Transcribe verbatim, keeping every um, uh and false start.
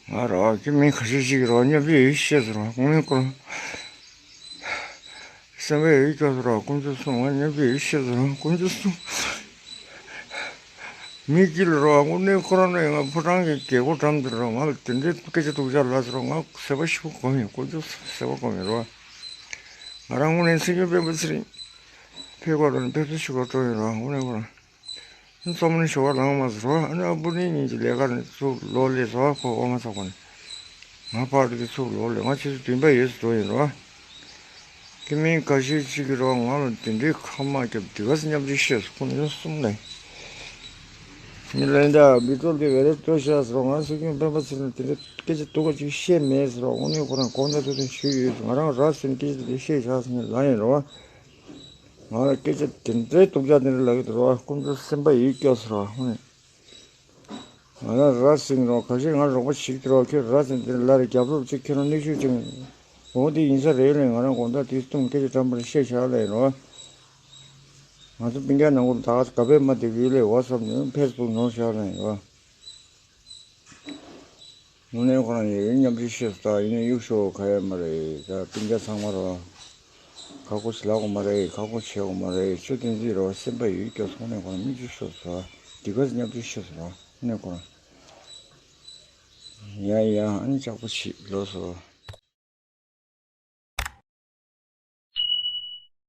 ང་རོ་ཀི་མིན་ཁ་ཤས་ཤིག་རོ་ཉབ་ཀྱི་ཡོད་ཤེས་སུ་རོ་ཀུན་ནས་ཀུན། སེམས་པའི་ཡོད་སྐྱོ་སུ་རོ་ཀུན་ཚོད་གསུམ་ང་ཉབ་ཀྱི་ཡོད་ཤེས་སུ་རོ་ཀུན་ཚོད་གསུམ། མི་སྐྱིད་རོ་ཀུན་ནས་ཁོ་རང་ནས་ང་ཕོ་བྲང་གི་རྒྱལ་སྒོ་འགྲམ་དུ་རོ་ང་ལ་དེ་འདྲའི་སྐད་ཆ་སྡུག་ཅག་ལ་སུ་རོ་ང་སེམས་པ་ཞེ་པོ་སྒོམ་ཡིན་ཀུན་ཚོད་སེམས་པ་སྒོམ་ཡིན་རོ། ང་རང་དངོས་གནས་སེམས་ཅན་སྤེན་པ་ཚེ་རིང་ཕེབས་སྐོར་དང་ཕེབས་བསུ་ཞུ་བར་འགྲོ་ཡིན་རོ་དངོས་གནས་ཁོ་རང་། རྩོམ་ནི་ཞོ་བ་ལངས་མ་ཟེར་བ་ཨ་ནི་ཨ་བུ་ནི་གཉིས་ཀྱི་ལས་ཀ་ནི་ཚུགས་ལོ་ལས་བཟོ་བ་ཁོ་འོ་མ་ཚོགས་པ་ནི། ང་ཕར་དུ་ཚུགས་ལོ་ལས་ང་ཆུ་ཚོད་བདུན་པ་ཡོད་ཟེར་འགྲོ་ཡིན་རོ། ཁྱི་མིན་འགའ་ཤས་ཅིག་གི་རོ་ང་ལ་དེ་འདྲའི་ཁ་མ་རྒྱབ་དེ་ག་སེ་མཉམ་འབྲེལ་ཤེས་སུ་ཁོ་ནི་ཡོད་གསུམ་ལས། མི་ལན་ད་མི་ཏོལ་དེ་བེ་རེ་ཏོ་ཤ་ཟེར་རོ་ང་སེ་ཁྱོད་སྤེན་པ་ཚེ་ནི་དེ་འདྲ་སྐད་ཆ་སྡུག་ག་ཅིག་བཤད་མེད་ཟེར་རོ་དངོས་གནས་ཁོ་རང་དགོངས་དག་ཐུགས་དམ་ཞུས་ཡོད་ང་རང་ར་སེ་ནི་སྐད་ཆ་དེ་བཤད་བཞག་ཟེར་ནས་ལ་ཡིན་རོ། ང་ལ་སྐད་ཆ་དེ་འདྲའི་སྡུག་ཅག་དེ་འདྲ་ལབ་ཀྱི་འདུག་རོ། ཁོང་ཚོ་སེམས་པ་ཡིད་སྐྱོ་ཟེར་རོ། ང་ལ་ར་སེང་རོ་ག་ཤེད་ང་རོགས་པ་བྱེད་ཀྱི་རོ། ཁྱོད་ར་སེང་དེ་ལ་རེ་རྒྱབ་རོགས་བྱེད་ཁྱེད་རང་ནུས་ཤུགས་ཅན། འོ་དེ་ཡིན་ས་རེད་ལས་ང་རང་དགོང་དག་དེ་གཏུམ་སྐད་ཆ་དྲང་པོར་བཤད་བཞག་ལས་རོ། ང་ཚོ་སྤུན་ཀྱག་ནང་ཁུལ་ད་ག་ས་ག་པས་མ་དེ་གི་ལས་བ་བསམ་ནས་ཕེ་སི་བུག་ནོར་བཞག་ལས་རོ། དངོས་གནས་ཁོ་རང་ཡིན་མཉམ་ཞིག་ཤེས་སོ། ད་ཡིན་ནའི་གཡུག་ཤོག་ག་ཡ་མ་རེད། ད་སྤུན་ཀྱག་ཚང་མ་རོ། ཁག་པོ་ཞིག་ལབ་དགོས་མ་རེད། ཁག་པོ་བྱེད་དགོས་མ་རེད། ཆུ་དོན་རྩིས་རོ་སེམས་པ་ཡོད་ཀྱང་དངོས་གནས་ཁོ་རང་མི་ཅིག་ཤོད་སོ། འདི་ག་མཉམ་ཞིག་ཤེས་སོ་རོ་དངོས་གནས་ཁོ་རང་། ཡ་ཡ་ཨ་ནི་ཅག་པོ་ཞིག་ལོས་སོ།